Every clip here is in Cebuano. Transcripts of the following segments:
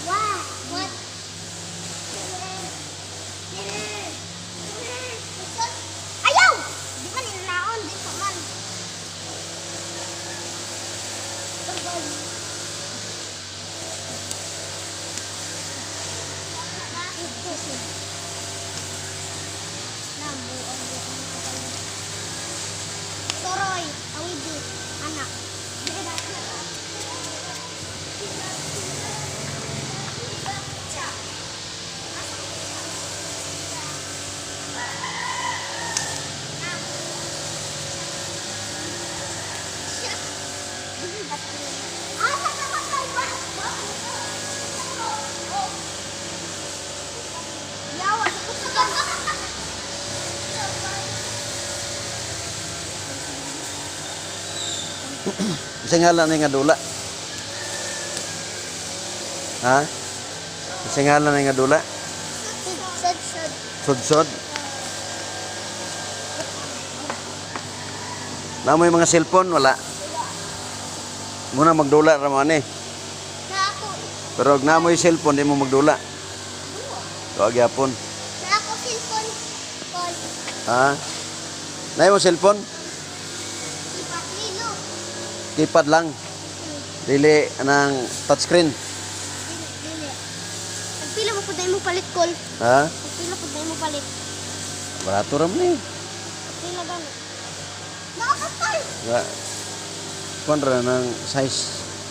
What? What? Ayaw! Di man inaon, di pa man. Toroy, awidi, anak. Isa ngalan ni nga dula. Ha? Isa ngalan ni nga dula? Sud, sud. Sudsod. Namo yung mga cellphone wala. Muna magdula ra mo ani. Na ako, Pero og namo yung cellphone di mo magdula. Tuwa gyapon. na ako cellphone. Call. Ha? Nay mo cellphone? Ipatlilo. Keypad lang. Dili anang touchscreen. Dili, dili. Pagpila mo po mo palit call. Ha? Pagpila po mo palit. Barato ra man ni. Pagpila gani. Nakakapal! Wa. Kuan ra ng size.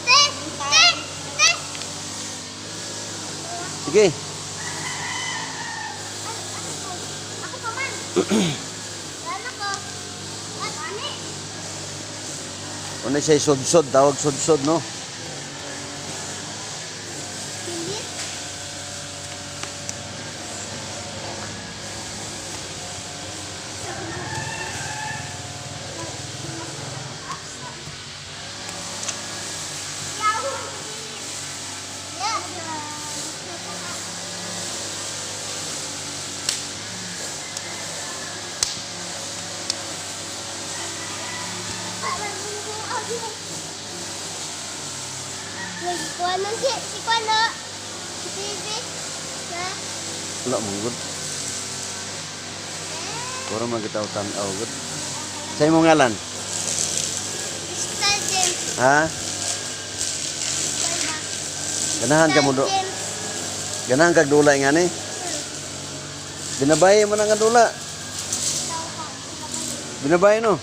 Te! Te! Te! Sige. Ano, ano ko? Ako pa man. Ano ko? Ano, ani? Una siya sudsod, tawag sudsod no. Hindi. Kuano si si Kuano si Bibi na. Wala mong good. Puro man kita tan-aw good. Sa imong ngalan? Crystal Gems. Ha? Ganahan ka mo do. Ganahan kag dula nga ni. Binabay mo na nga dula. Binabay no.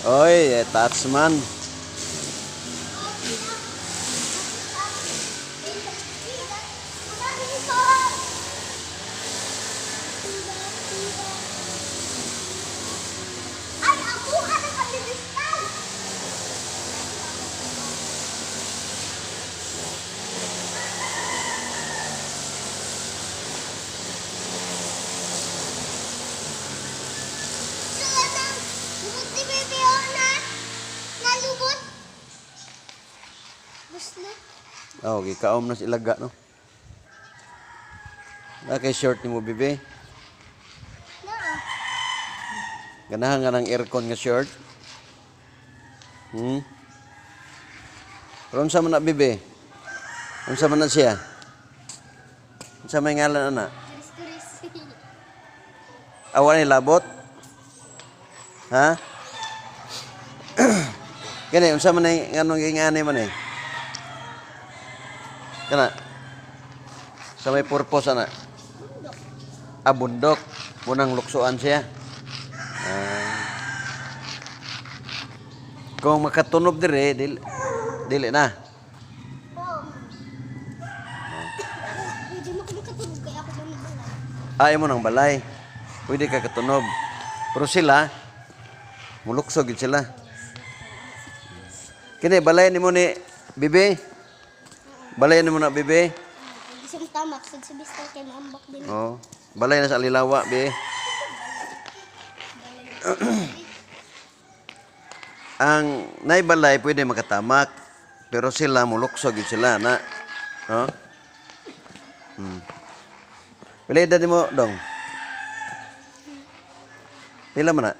Oy, eh, touch man. Ay, ako ka kabilistan! Sila ng lubot ni Bebe o na nalubot. Buslo. Oh, gikaom na sila ga no. Na kay short nimo bibi. Na. Ganahan nga ng aircon nga short. Pero unsa man na bibi? Unsa man na siya? Unsa may ngalan ana? Kuris kuris. Awa ni labot? Ha? Gani unsa man ni nganong gingani man eh? Kana. Sa may purpose ana. Ah, bundok. Munang luksuan siya. Ah. Kung makatunob dire, dili, dili na. Oh. Hindi mo kami katulog kaya ako sa balay. Ayaw mo ng balay. Pwede ka katunob. Pero sila, mulukso gid sila. Kini balay nimo ni Bibi. Balay nimo na Bibi. Isang tamak sa sa bista kay maambak din. Oh, balay na sa Alilawa, bi. Ang naibalay pwede makatamak, pero sila mulukso gid sila na. No? Pila edad nimo, Dong? Pila man na?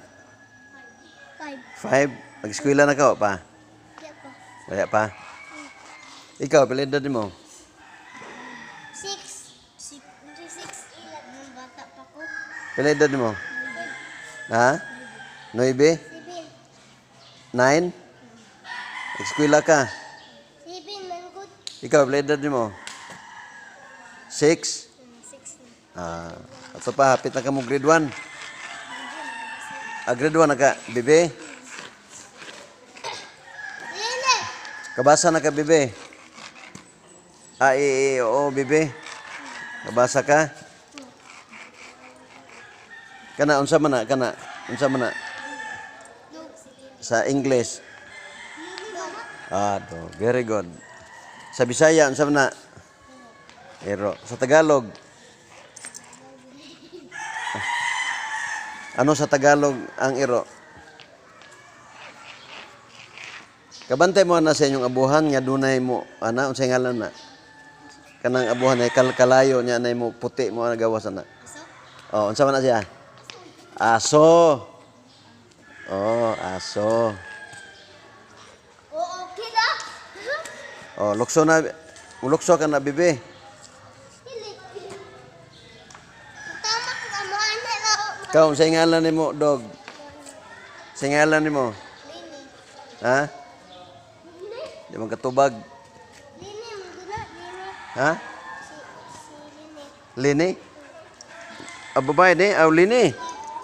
5. 5. Mag-eskwela na ka o pa? Di pa. Wala pa. Ikaw, pila edad mo? Six. Six. Six. Ilan nung bata pa ko. Pila edad mo? Ha? Nuebe? Seven. 9? Eskwela ka? Seven man good. Ikaw, pila edad mo? 6? Six na. Ah, ato pa, hapit na ka mo grade 1. Ah, grade 1 na ka, bebe. Lele! Kabasa na ka, bebe. Ah, i, i, oo, bebe. Kabasa ka? Kana, unsa man na, kana, unsa man na, Dog. sa English. Dog. Ah, do, very good. Sa Bisaya, unsa man na? Ero. Sa Tagalog? Ano sa Tagalog ang iro? Kabantay mo na sa inyong abuhan nga dunay mo ana, unsay ngalan na? Kanang abuhan ay kalkalayo niya nay mo puti mo ang gawas ana. Aso? Oh, unsa man na siya? Aso. Oh, aso. Oo, okay na. Oh, lukso na, mulukso ka na, bibi. Dili. Tama ka mo ana na. Ikaw, unsay ngalan nimo, dog? Unsay ngalan nimo? Lini. Ha? Lini. Di man katubag. Lini man gud na. Lini. Ha? Si Lini. Lini? Ah, babae ni? Ah, Lini.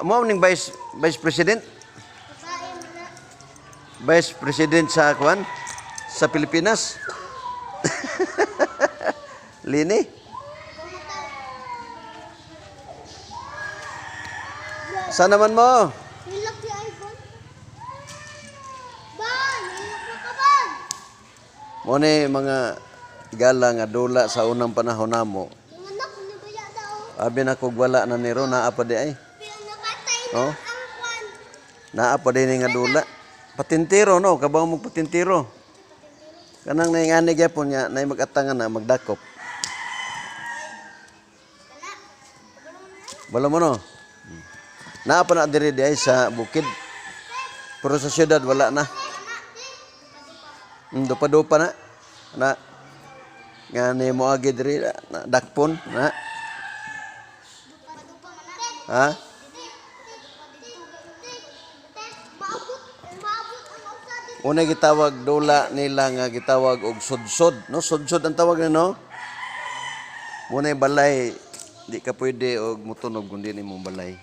Mo ning vice president? Babae man na. Vice president sa kwan? Sa Pilipinas? Lini? Kumataw. Saan naman mo? Nilak si Ivan. Ban! Nilak na ka ban! Mo ni mga gala nga dula sa unang panahon namo. Yung anak, nabaya daw. Abi na kog wala na ni ro, naa pa di ay. Pero nakatay na Oh? ang kwan. Naa pa di ni nga dula. Patintiro no, kabaw mo patintiro. Kanang naingani gyapon nga nay mag-atangan na magdakop. Wala. Wala mo no. Naa pa na diri di ay sa bukid. Pero sa syudad wala na. Dupa-dupa na. Na nga ni moagi diri na, dakpon na. Ha? Maabot, maabot ang usa dito. Una gitawag dula nila nga gitawag og sudsod, no? Sudsod ang tawag na, no? Muna yung balay, di ka pwede og mutunog kundi nimo balay.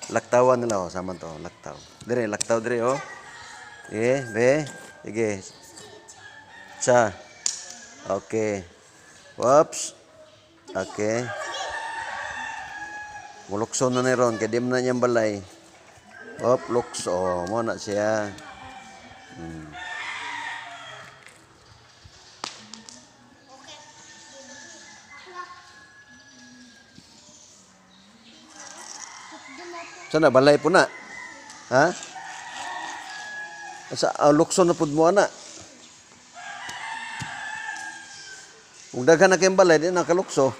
Laktawan nila oh, sama to, laktaw. Dire, laktaw dire oh. Sige, be. Sige. Tsa. Okay. Whoops. Okay. Mulukso na ni ron, kay di man na niyang balay. Op, lukso. Mo na siya. Okay. Sana balay po na. Ha? Sa lukso na pud mo ana. Ug daghan na kayong balay di na kalukso.